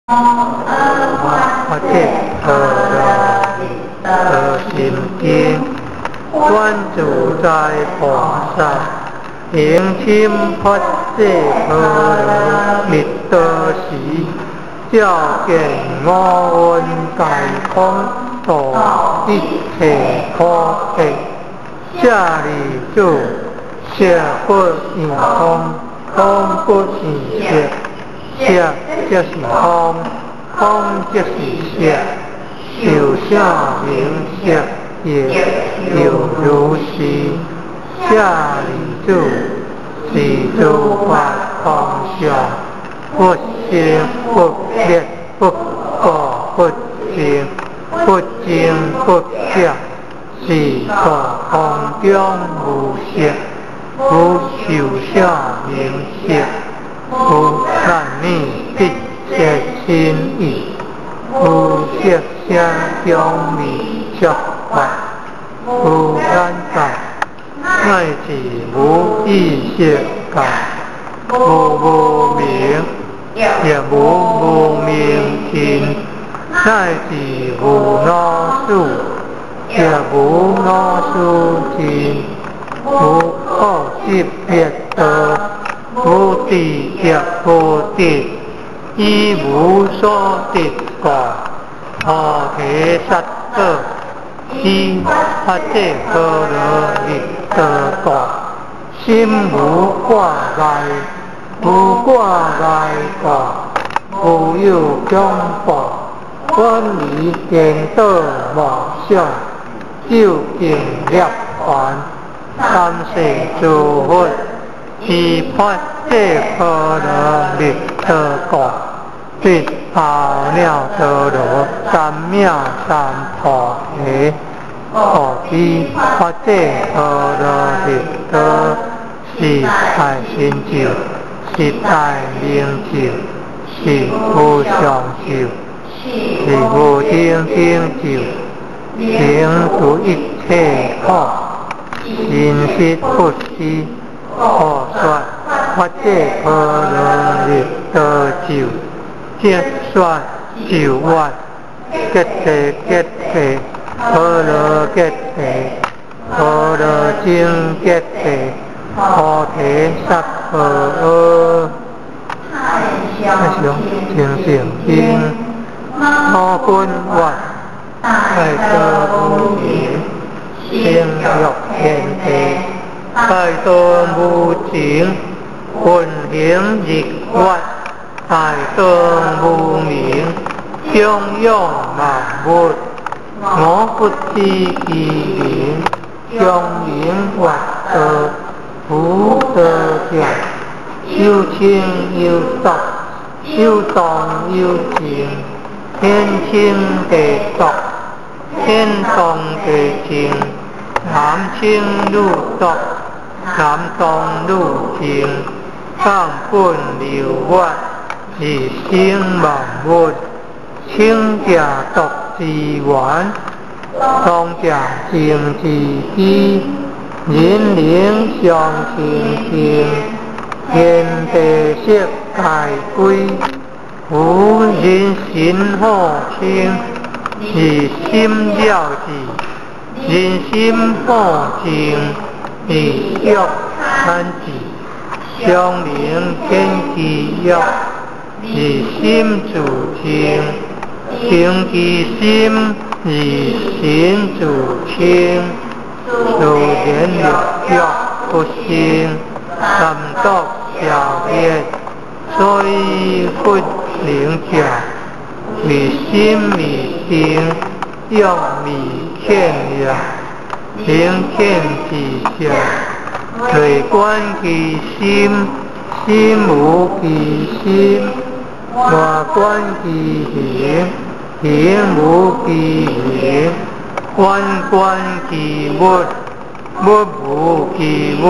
法者波羅蜜多心經，觀自在菩薩行深法界波羅蜜多時，照見五蘊皆空，度一切苦厄。舍利子，色不異空，空不異色，色即是空，空即是色，受想行識亦猶如是。舍利子，是諸法空相，不生不滅，不垢不淨，不增不減。是故空中無色，無受想行識，無男女得色身意，無色聲香味觸法，無眼界，乃至無意識界，無無明，亦無無明盡，乃至無老死，亦無老死盡，無可識別道，無智亦無得，以無所得故，菩提薩埵，依法界波羅蜜多故，心無掛礙，無掛礙故，無有恐怖，遠離顛倒妄想，究竟涅槃，三世諸佛，依法界波羅蜜多故，得阿耨多羅三藐三菩提。故知法界波羅蜜多是大神咒，是大明咒，是無上咒，是無頂頂咒，能除一切苦，真實不虛。故說法界波羅蜜多咒，即說咒曰：結諦結諦，波羅結諦，波羅僧結諦，菩提薩婆訶。太上清淨經，五根願，大道無形，生欲天地，大道無情，運行日月，大道無明，長養萬物，我不知其名，長明月道，福德者，有清有濁，有動有靜，天清地濁，天動地靜，男清女濁，男動女靜，放本流月，而生萬物，清者濁之源，動者靜之基，人靈相清淨，天地色皆歸，夫人心火清，而心了智；人心火靜，而欲產智。相明天其欲，而心自清；定其心，而心自清。自然六欲不生，三毒消滅，所以佛能者，為心未定，欲未遣也，能遣之者，內觀其心，心無其心；外觀其行，行無其行；遠觀其物，物無其物。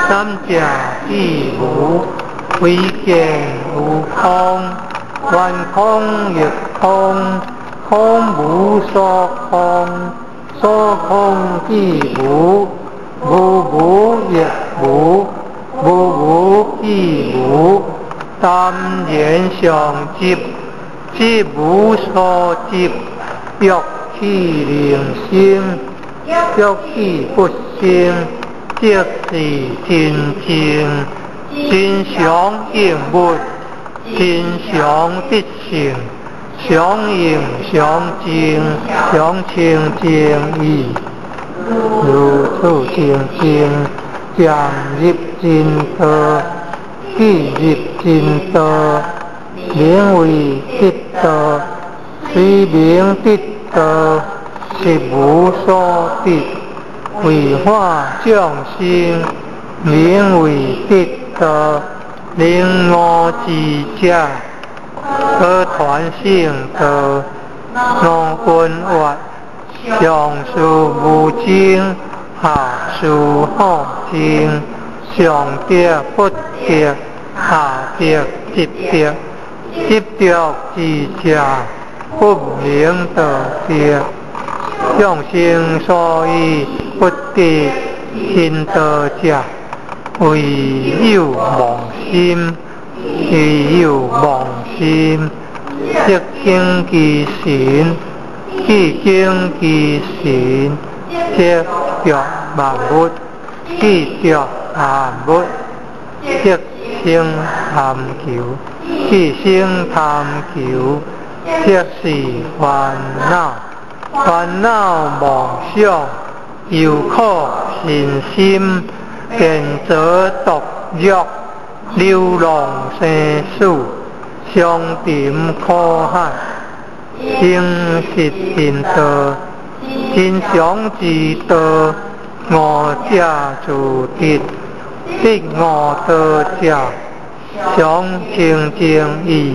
三者既無，非見無空，觀空亦空，空無所空，所空既無，無無亦無，無無亦無，耽染上執，執無所執，欲去能生，欲去不生，即是真正，真常應物，真常得勝，常應常淨，常清淨義，如此清淨，漸入真道，既入真道，名為得道。雖名得道，實無所得。為化眾生，名為得道。能悟智者，可傳聖道。五根越，上士無證，下士好證，上得不得，下得執著，執著之者，不名道得。眾生所以不得真道者，為有妄心，為有妄心，即敬其神，既敬其神，即著萬物，既著萬物，即生貪求，既生貪求，即是煩惱，煩惱妄想，憂苦身心，便遭毒藥，流浪生死，相沉苦海，誠實真道，真常之道，悟者自得，得悟道者，常清淨義。